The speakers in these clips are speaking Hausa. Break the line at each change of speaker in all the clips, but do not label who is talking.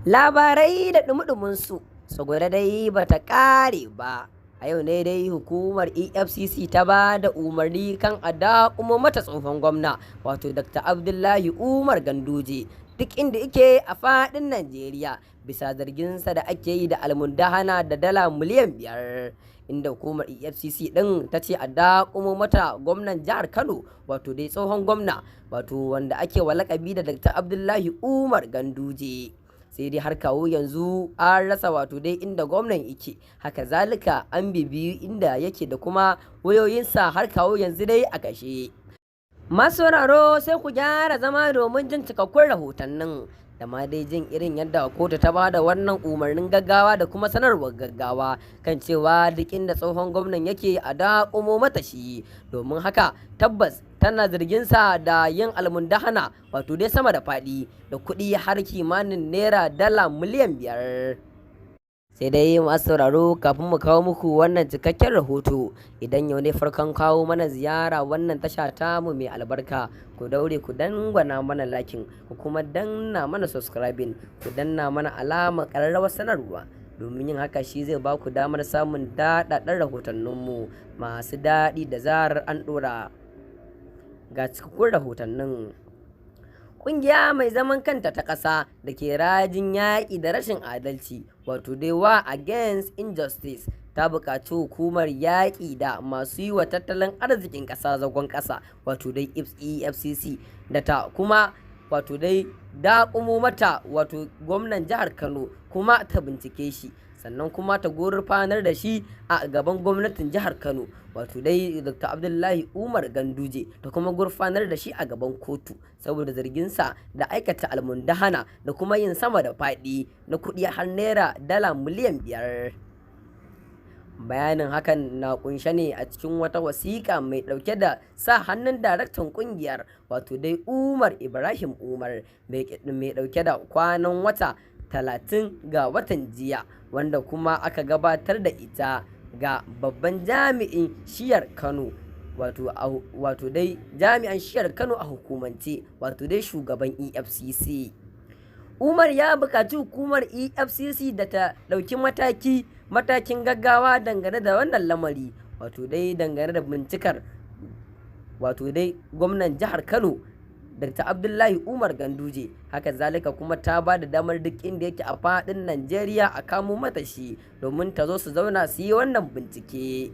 Labarai da ɗumi-ɗuminsu, tsagwaron dai ba ta ƙare ba. A yau ne dai hukumar EFCC ta ba da umarni kan a dakumo mata tsohon gwamna, wato Dr. Abdullahi Umar Ganduje, duk inda yake a faɗin Najeriya, bisa zarginsa da ake yi da almundahana da dala miliyan 5. Inda hukumar EFCC ɗin ta ce a dakumo mata gwamnan jihar Kano, wato dai tsohon gwamna, wato wanda ake wa lakabi da Dr. Abdullahi Umar Ganduje. Sai dai har kawo yanzu an rasa wato dai inda gwamnan yake. Haka zalika an bibiyi inda yake da kuma wayoyinsa, har kawo yanzu dai a kashe. Masu sauraro, sai ku gyara zama domin jin cikakkun rahotannin da ma dai jin irin yadda kotu ta ba da wannan umarnin gaggawa da kuma sanarwar gaggawa kan cewa duk inda tsohon gwamnan yake a daƙumo mata shi, domin haka tabbas tana zarginsa da yin almundahana, wato dai sama da faɗi da kuɗi har kimanin naira dala miliyan 5. Sai dai masu sauraro, kafin mu kawo muku wannan cikakken rahoto, idan yau ne farkon kawo mana ziyara wannan tasha tamu mai albarka, ku daure ku dangwana mana liking, ku kuma danna mana subscribing, ku danna mana alamar ƙararrawar sanarwa, domin yin haka shi zai ba ku damar samun daɗaɗɗen rahotanninmu masu daɗi da zarar an ɗora. Ga cikakkun rahotannin. Ƙungiya mai zaman kanta ta ƙasa da ke rajin yaƙi da rashin adalci, wato dai War Against Injustice, ta buƙaci hukumar yaƙi da masu yi wa tattalin arzikin ƙasa zagon ƙasa, wato dai EFCC, da ta kuma wato dai daƙumo mata wato gwamnan jihar Kano, kuma ta bincike shi, sannan kuma ta gurfanar da shi a gaban gwamnatin jihar Kano, wato dai Dr. Abdullahi Umar Ganduje, ta kuma gurfanar da shi a gaban kotu saboda zarginsa da aikata almundahana da kuma yin sama da faɗi na kuɗi har naira dala miliyan 5. Bayanin hakan na kunshe ne a cikin wata wasiƙa mai ɗauke da sa hannun daraktan ƙungiyar, wato dai Umar Ibrahim Umar, mai ɗauke da kwanan wata 30 ga watan jiya, wanda kuma aka gabatar da ita ga babban jami'in shiyar Kano, wato dai jami'an shiyar Kano a hukumance, wato dai shugaban EFCC. Umar ya buƙaci hukumar EFCC da ta ɗauki matakin gaggawa dangane da wannan lamari, wato dai dangane da bincikar wato dai gwamnan jihar Kano Dr. Abdullahi Umar Ganduje. Haka zalika kuma ta ba da damar duk inda yake a faɗin Najeriya a kamo mata shi domin ta zo su zauna su yi wannan bincike.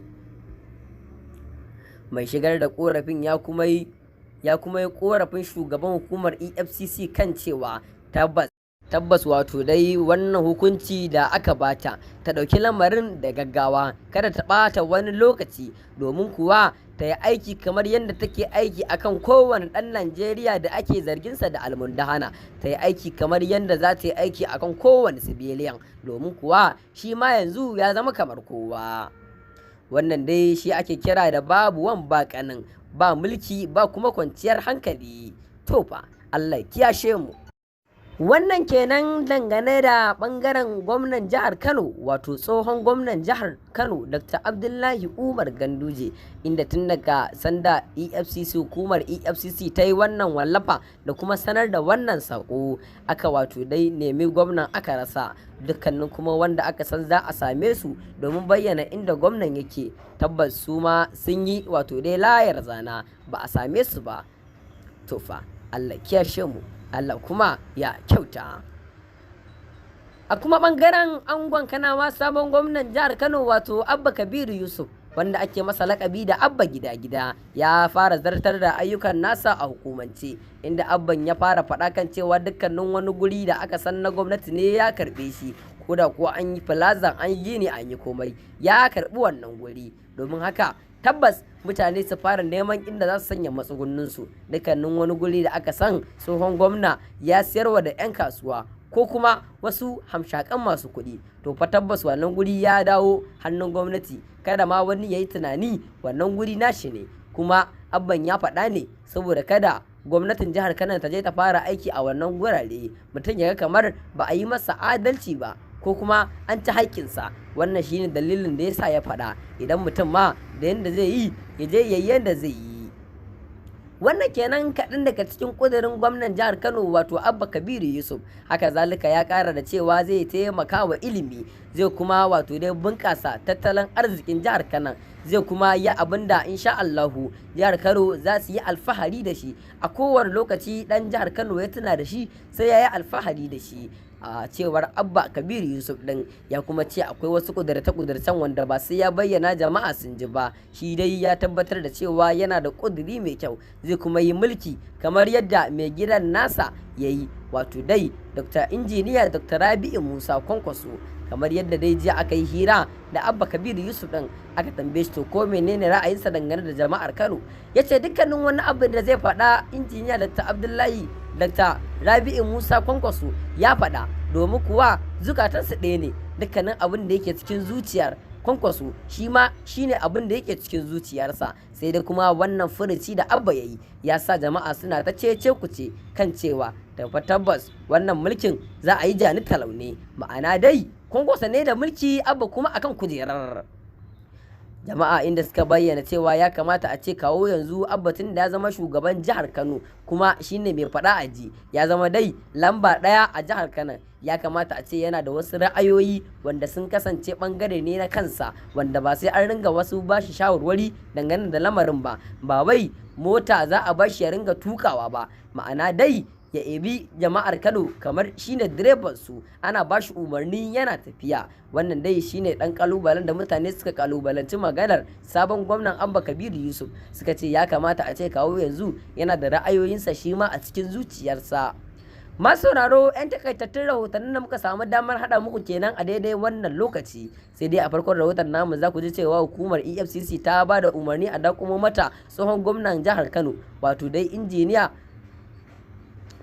Mai shigar da korafin ya kuma yi korafin shugaban hukumar EFCC kan cewa tabbas wato dai wannan hukunci da aka bata, ta ɗauki lamarin da gaggawa, kada ta ɓata wani lokaci, domin kuwa ta yi aiki kamar yadda take aiki akan kowane ɗan Najeriya da ake zarginsa da almundahana, ta yi aiki kamar yadda za ta yi aiki akan kowane civilian, domin kuwa shi ma yanzu ya zama kamar kowa. Wannan dai shi ake kira da babu wan ba ƙanin, ba mulki ba kuma kwanciyar hankali. To fa, Allah kiyashe mu. Wannan kenan dangane da ɓangaren gwamnan jihar Kano, wato tsohon gwamnan jihar Kano Dr. Abdullahi Umar Ganduje, inda tun daga sanda EFCC, hukumar EFCC, ta yi wannan wallafa da kuma sanar da wannan saƙo, aka wato dai nemi gwamnan aka rasa. Dukkanin kuma wanda aka san za a same su domin bayyana inda gwamnan yake, tabbas su ma sun yi wato dai layar zana, ba a same su ba. To fa, Allah kiyashe mu, Allah kuma ya kyauta. A kuma ɓangaren angon Kanawa, sabon gwamnan jihar Kano, wato Abba Kabiru Yusuf, wanda ake masa lakabi da Abba Gida Gida, ya fara zartar da ayyukan nasa a hukumance, inda Abban ya fara faɗa kan cewa dukkanin wani guri da aka san na gwamnati ne ya karɓe shi, ko da kuwa an yi plaza, an yi gini, an yi komai, ya karɓi wannan guri. Domin haka tabbas mutane su fara neman inda za su sanya matsugunninsu. Dukkanin wani guri da aka san tsohon gwamna ya siyarwa da 'yan kasuwa ko kuma wasu hamshakan masu kuɗi, to fa tabbas wannan guri ya dawo hannun gwamnati. Kada ma wani ya yi tunani wannan guri nashi ne. Kuma Abban ya faɗa ne saboda kada gwamnatin jihar Kano ta je ta fara aiki a wannan gurare, mutum ya ga kamar ba a yi masa adalci ba ko kuma an ci haƙƙinsa. Wannan shine dalilin da ya sa ya faɗa. Idan mutum ma da yanda zai yi, ya je yayi yanda zai yi. Wannan kenan kaɗan daga cikin ƙudurin gwamnan jihar Kano wato Abba Kabiru Yusuf. Haka zalika ya ƙara da cewa zai taimaka wa ilimi, zai kuma wato dai bunƙasa tattalin arzikin jihar Kano, zai kuma yi abin da insha Allahu jihar Kano za su yi alfahari da shi. A kowane lokaci ɗan jihar Kano ya tuna da shi sai ya yi alfahari da shi, a cewar Abba Kabiru Yusuf din. Ya kuma ce akwai wasu kudurce-kudurcen wanda ba sai ya bayyana jama'a sun ji ba. Shi dai ya tabbatar da cewa yana da kuduri mai kyau, zai kuma yi mulki kamar yadda mai gidan nasa ya yi, wato dai Dr. Injiniya Dr. Rabi'u Musa Kwankwaso. Kamar yadda dai jiya aka yi hira da Abba Kabiru Yusuf din, aka tambaye shi to ko menene ra'ayinsa dangane da jama'ar Kano, ya ce dukkanin wani abu da zai faɗa Injiniya Dr. Abdullahi Dr. Rabi'u Musa Kwankwaso ya faɗa, domin kuwa zukatansu ɗaya ne. Dukkanin abin da yake cikin zuciyar Kwankwaso shi ma shine abin da yake cikin zuciyarsa. Sai dai kuma wannan furuci da Abba ya yi ya sa jama'a suna ta cece kuce kan cewa da tabbas wannan mulkin za a yi jani talaune, ma'ana dai Kwankwaso ne da mulki, Abba kuma akan kujerar. Jama'a inda suka bayyana cewa ya kamata a ce kawo yanzu Abba tun da ya zama shugaban jihar Kano kuma shine mai faɗa a ji, ya zama dai lamba ɗaya a jihar Kano, ya kamata a ce yana da wasu ra'ayoyi wanda sun kasance bangare ne na kansa, wanda ba sai an ringa wasu bashi shawarwari dangane da lamarin ba. Ba wai mota za a bashi ya ringa tukawa ba, ma'ana dai ya ebi jama'ar Kano kamar shine direban su, ana bashi umarni yana tafiya. Wannan dai shine dan kalubalen da mutane suka kalubalanci maganar sabon gwamnan Abba Kabiru Yusuf, suka ce ya kamata a ce kawo yanzu yana da ra'ayoyinsa shi ma a cikin zuciyarsa. Masu sauraro, 'yan takaitattun rahotannin da muka samu damar haɗa muku kenan a daidai wannan lokaci. Sai dai a farkon rahoton namu za ku ji cewa hukumar EFCC ta ba da umarni a dakumo mata tsohon gwamnan jihar Kano wato dai Injiniya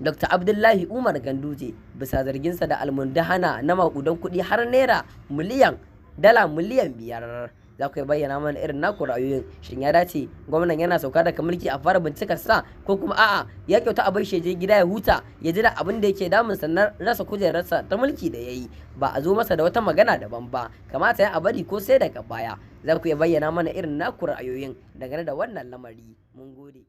Dr. Abdullahi Umar Ganduje bisa zarginsa da almundahana na makudan kuɗi har naira miliyan dala miliyan 5. Za ku bayyana mana irin naku ra'ayoyin. Shin ya dace gwamnan yana sauka daga mulki a fara bincikar sa, ko kuma a'a, ya kyauta a bar shi je gida ya huta, ya ji da abin da yake damun sannan rasa kujerarsa ta mulki da yayi, ba a zo masa da wata magana daban ba? Kamata ya a bari ko sai daga baya? Za ku iya bayyana mana irin naku ra'ayoyin dangane da wannan lamari. Mun gode.